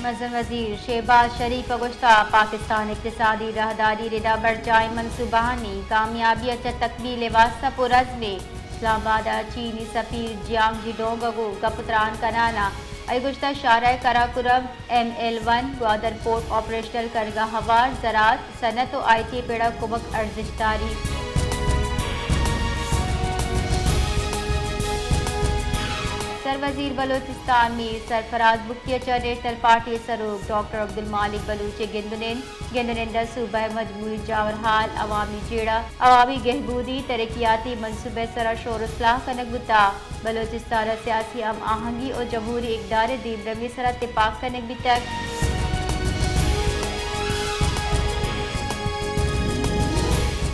مزن وزیر شہباز شریف ء گوشتگ، پاکستان اقتصادی راہداری ء ردا برجاہیں منصوبہانی کامیابی ء چہ تکمیل ء واستہ پرعزم انت۔ اسلام آباد ء چینی سفیر جیانگ جی ڈونگ ء گوں گپ ء تران کنان ء آئی گوشتگ، شاہراہ Karakoram, M L one, Gwadar port operational کنگ ء ہوار زراعت، صنعت ء آئی ٹی ء پڑ ء کمک ارزشت داریت۔ سروزیر بلوچستان میر سرفراز بگٹی ء چہ نیشنل پارٹی ء سروک ڈاکٹر عبدالمالک بلوچ ء گند ء نند، گند ء نند ء صوبہ ء مجموعی جاورحال، عوامی جیڑہ، عوامی گہبودی، ترقیاتی منصوبہ ء سرا شور ء صلاح کنگ بوتگ۔ بلوچستان ء سیاسی ہم آہنگی ء جمہوری اقدار ء دیمروی ء سرا تپاک کنگ بیتگ۔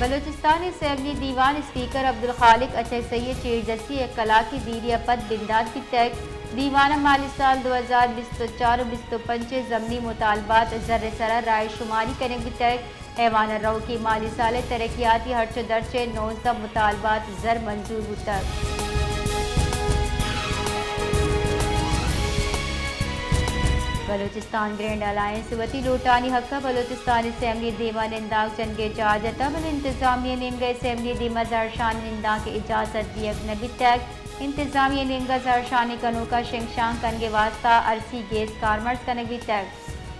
بلوچستان اسمبلی دیوان اسپیکر عبدالخالق اچکزئی ء چیردستی ء یک کلاکے دیری ء پد بندات بیتگ۔ دیوان ء مالی سال دو ہزار بیست ء چار ء بیست ء پنچ ء ضمنی مطالبات زر ء سرا رائے شماری کنگ بیتگ۔ ایوان ء روکی مالی سال ء ترقیاتی ہرچ ء درچ ء نوزدہ مطالبات زر منظور بوتگ۔ بلوچستان گرینڈ الائنس وتی لوٹانی حق ء بلوچستان اسمبلی دیما نندانک جنگ ء اجازت ء، بلے انتظامیہ نیمگ ء اسمبلی دیما زہرشانی نندانک ء اجازت دیگ نہ بیتگ۔ انتظامیہ نیمگ ء زہرشانی کنوک ء شنگ شانگ کنگ ء واستہ ارسی گیس کارمرز کنگ بیتگ۔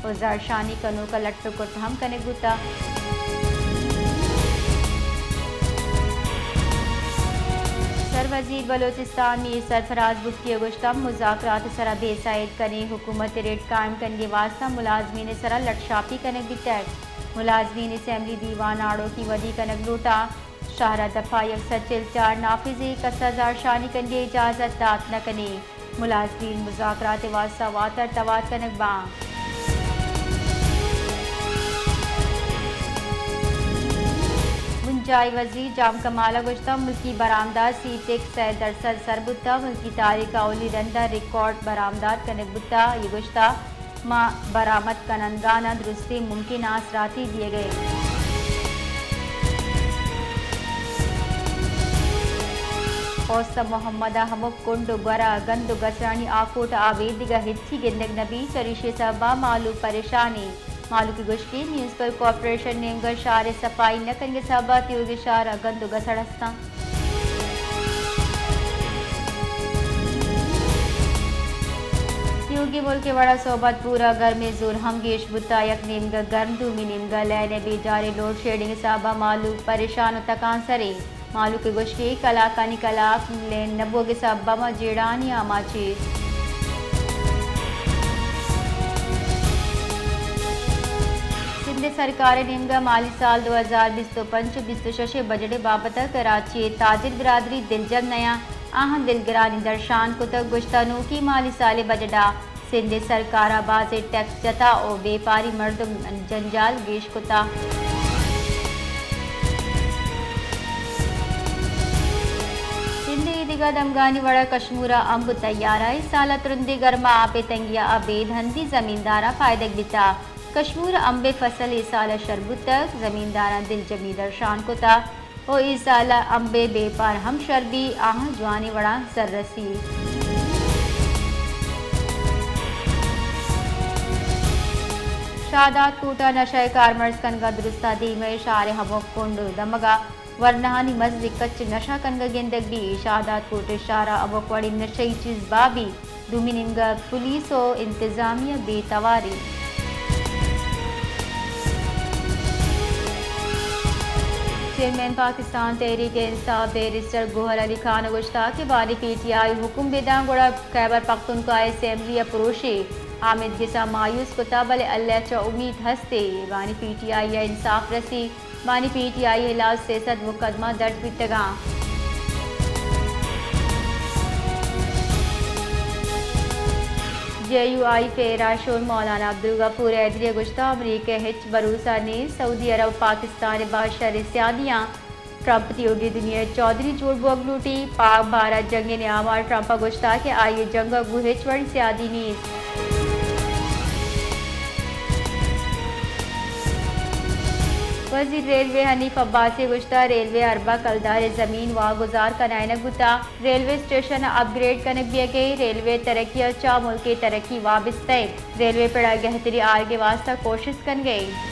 و زہرشانی کنوک ء لٹ و کٹ ہم کنگ بوتگ۔ سروزیر بلوچستان میر سرفراز بگٹی ء گوشتگ، مذاکرات ء سرا بے ساعد کنیں حکومت ء ریٹ قائم کنگ ء واستہ ملازمین ء سرا لٹ شاپی کنگ بیتگ۔ ملازمین اسمبلی دیوان آڑوکی ودی کنگ لوٹاں۔ شہر ء دفعہ یک سد چل چار نافذ ء کس ء زہرشانی کنگ ء اجازت دات نہ کنیں۔ ملازمین مذاکرات ء واستہ واتر توار کنگ باں۔ بنجاہی وزیر جام کمال ء گوشتگ، ملکی برآمدات سی ٹیک سئے درسد سر بوتگ، ملکی تاریخ ء اولی رند ء ریکارڈ برآمدات کنگ بوتگ۔ آئی ء گوشتگ، ما برآمد کنندگاناں درستیں ممکن آسراتی دیگ ء ایں۔ اوست محمد ء ہمک کنڈ و گور ء گند و گسرانی آکوٹ ء آبید دگہ ہچی گندگ نہ بیت، چریشی ء سبب ء مہلوک پریشان انت۔ مہلوک ء گوشگ انت، میونسپل کارپوریشن نیمگ ء شہر ء صفائی نہ کنگ ء سبب ء تیوگیں شہر ء گند و گسڑ ہست انت۔ تیوگیں ملک ء وڑا صحبت پور ء گرمیں زور ہم گیش بوتگ، یک نیمگ ء گرم، دومی نیمگ ء لین ء بیجاریں لوڈ شیڈنگ ء سبب ء مہلوک پریشان و تکانسر انت۔ مہلوک ء گوشگ انت، کلاکانی کلاک لین نہ بوگ ء سبب ء ما جیڑہانی آماچ ایں۔ سندھ ء سرکار ء نیمگ ء مالی سال دو ہزار بیست ء پنچ ء بیست ء شش ء بجٹ ء بابت ء کراچی ء تاجر برادری دلجم نیاں، آہاں دلگرانی درشان کتگ، گوشتگ، نوکیں مالی سال ء بجٹ ء سندھ ء سرکار ء بازیں ٹیکس جتا و بیپاری مردم جنجال گیش کتا۔ سندھ ء دگہ دمگانی وڑا کشمور ء امب تیار ء، اے سال ء ترندیں گرما آپ ء تنگی ء ابید ہندی زمینداراں پائدگ بیتا۔ کشمور ء امب ء فصل اے سال ء شر بوتگ، زمینداراں دلجمی درشان کتا۔ و اے سال ء امب ء بیپار ہم شر بی، آہاں جوانیں وڑاں زر رسی۔ شاداد کوٹ ء نشہ ء کارمرز کنگ ء درست ء دیم ء شہر ء ہمک کنڈ و دمگ ء ورناہانی مزن کچ نشہ کنگ ء گندگ بی۔ شاداد کوٹ ء شہر ء ہمک وڑیں نشئی چیز بابی۔ دومی نیمگ ء پولیس و انتظامیہ بے توار انت۔ چیئرمین پاکستان تحریک انصاف بیرسٹر گوہر علی خان ء گوشتگ کہ بانی پی ٹی آئی حکم بداں گڑا خیبر پختونخوا اسمبلی ء پروشے۔ حامد گس ء مایوس کتا بلے اللہ ء چہ امیت ہستے، بانی پی ٹی آئی ء انصاف رسی۔ بانی پی ٹی آئی ء ہلاس سئے سد مقدمہ درج بیتگاں۔ جے یو آئی پیرا شور مولانا عبدالغفور حیدری ء گوشتہ، امریکہ ء ہچ بھروسہ نیست، سعودی عرب ء پاکستان ء باز شریں سیادیاں، ٹرمپ تیوگیں دنیا ء چوہدری جوڑ بوگ لوٹی، پاک بھارت جنگ ء نیام ء ٹرمپ ء گوشتہ کہ آئی ء جنگ ء گوں ہچ وڑیں سیادی نیست۔ وزیر ریلوے حنیف عباسی ءَ گوشتگ، ریلوے ءِ ارباں کلدار ءِ زمین واگزار کنائینگ بوتگ، ریلوے اسٹیشن ءِ اپ گریڈ کنگ بیگ ءَ، ریلوے ءِ ترقی ءَ چہ ملک ءِ ترقی وابستہ اِنت، ریلوے پڑ ءَ گہتری آرگ ءِ واستہ کوشست کنگ ءَ اِنت۔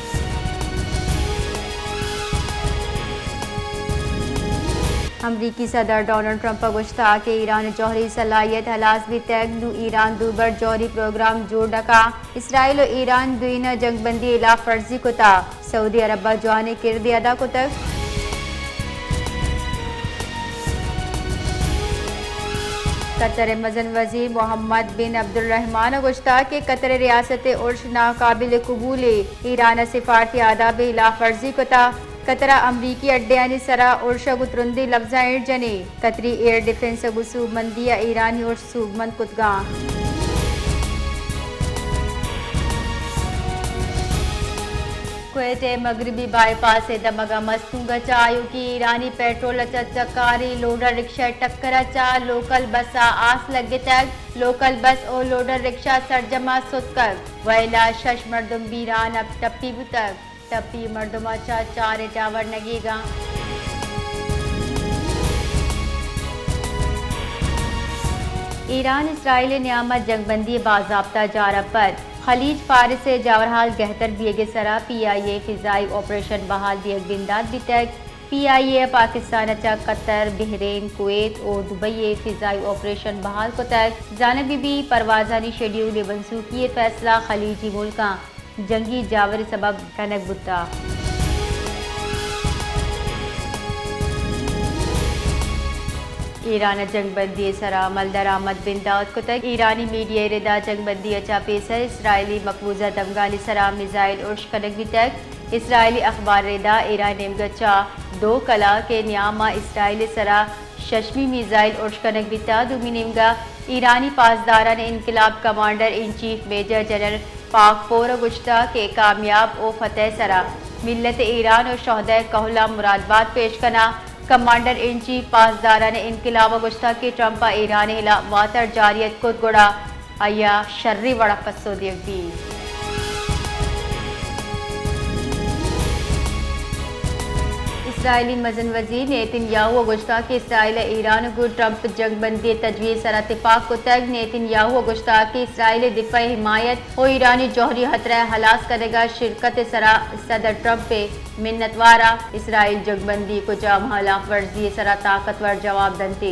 امریکی صدر ڈونلڈ ٹرمپ ءَ گوشتگ کہ ایران ءِ جوہری صلاحیت ہلاس بیتگ، نوں ایران دوبر جوہری پروگرام جوڑ نہ کنت، اسرائیل ءُ ایران دوئیناں جنگ بندی ءِ ہلاف ورزی کتگ۔ سعودی عرب ءَ جوانیں کردے ادا کتگ۔ قطر ءِ مزن وزیر محمد بن عبدالرحمان ءَ گوشتگ کہ قطر ءِ ریاست ءِ ارش ناقابل قبول اِنت، ایران ءَ سفارتی آداب ءِ ہلاف ورزی کتگ، قطر ءَ امریکی اڈیانی سرا ارش ءَ گوں ترندیں لبزاں ایر جنیں۔ قطری ایئر ڈیفنس ءَ گوں سوبمندی ءَ ایرانی ارش سوبمند کتگاں۔ کویت ءِ مغربی بائی پاس ءِ دمگ ءَ مستونگ ءَ چہ آیوکیں ایرانی پیٹرول ءَ چہ چکاری لوڈر رکشہ ءِ ٹکر ءَ چہ لوکل بس ءَ آس لگتگ۔ لوکل بس ءُ لوڈر رکشہ سرجم ءَ ستکگ۔ وئیل ءَ شش مردم بیران ءُ ٹپی بوتگ۔ ٹپی مردماں چہ چار ءَ ڈاہ ورنگیگاں۔ ایران اسرائیل ءِ نیام ءَ جنگ بندی ءِ باضابطہ جار ءَ پد خلیج فارس ءِ جاورحال گہتر بیگ ءِ سرا پی آئی اے فضائی آپریشن بحال دیگ بندات بیتگ۔ پی آئی اے ءَ پاکستان ءَ چہ قطر، بحرین، کویت ءُ دبئی ءَ فضائی آپریشن بحال کتگ۔ زانگ بہ بیت پروازانی شیڈیول ءِ منسوخی ءِ فیصلہ خلیجی ملکاں جنگی جاور ءِ سبب کنگ بوتگ۔ ایران ءَ جنگ بندی ءِ سرا عمل درآمد بندات کتگ۔ ایرانی میڈیا ءِ ردا جنگ بندی ءَ چہ پیسر اسرائیلی مقبوضہ دمگانی سرا میزائل ارش کنگ بیتگ۔ اسرائیلی اخبار ءِ ردا ایران ءِ نیمگ ءَ چہ دو کلاک ءِ نیام ءَ اسرائیل ءِ سرا ششمی میزائل ارش کنگ بیتگ۔ دومی نیمگ ءَ ایرانی پاسداران انقلاب commander in chief major general Pakpour ءَ گوشتگ کہ کامیاب ءُ فتح ءِ سرا ملت ایران ءُ شہدائے کہلاں مرادبات پیش کناں۔ کمانڈر ان چیف پاسداران انقلاب ءَ گوشتگ کہ ٹرمپ ءَ ایران ءِ ہلاپ واتر جارحیت کت گڑا آئی ءَ شریں وڑ ءَ پسو دیگ بیت۔ اسرائیلی مزن وزیر نیتن یاہو ءَ گوشتگ کہ اسرائیل ءَ ایران ءَ گوں ٹرمپ جنگ بندی ءِ تجویز ءِ سرا تپاک کتگ۔ نیتن یاہو ءَ گوشتگ کہ اسرائیل ءِ دفاعی حمایت ءُ ایرانی جوہری خطرہ ءِ ہلاس کنگ ءَ شرکت ءِ سرا صدر ٹرمپ ءِ منتوار آں۔ اسرائیل جنگ بندی ءِ کجام ہلاف ورزی ءِ سرا طاقتور جواب دنت۔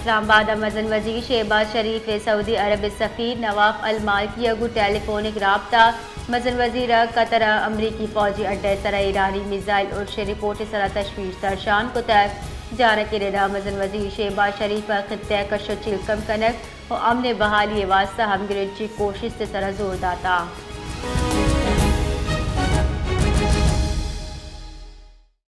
اسلام آباد ءَ مزن وزیر شہباز شریف ءِ سعودی عرب ءِ سفیر نواف المالکی ءَ گوں ٹیلی فونک رابطہ۔ مزن وزیر ءَ قطر ءَ امریکی فوجی اڈہ ءِ سرا ایرانی میزائل ارش ءِ رپورٹ ءِ سرا تشویش درشان کتگ۔ جارکے ءِ ردا مزن وزیر شہباز شریف ءَ خطہ ءِ کش ءُ چیل کم کنگ ءُ امن ءِ بحالی ءِ واستہ ہمگرنچی کوشست ءِ سرا زور داتگ۔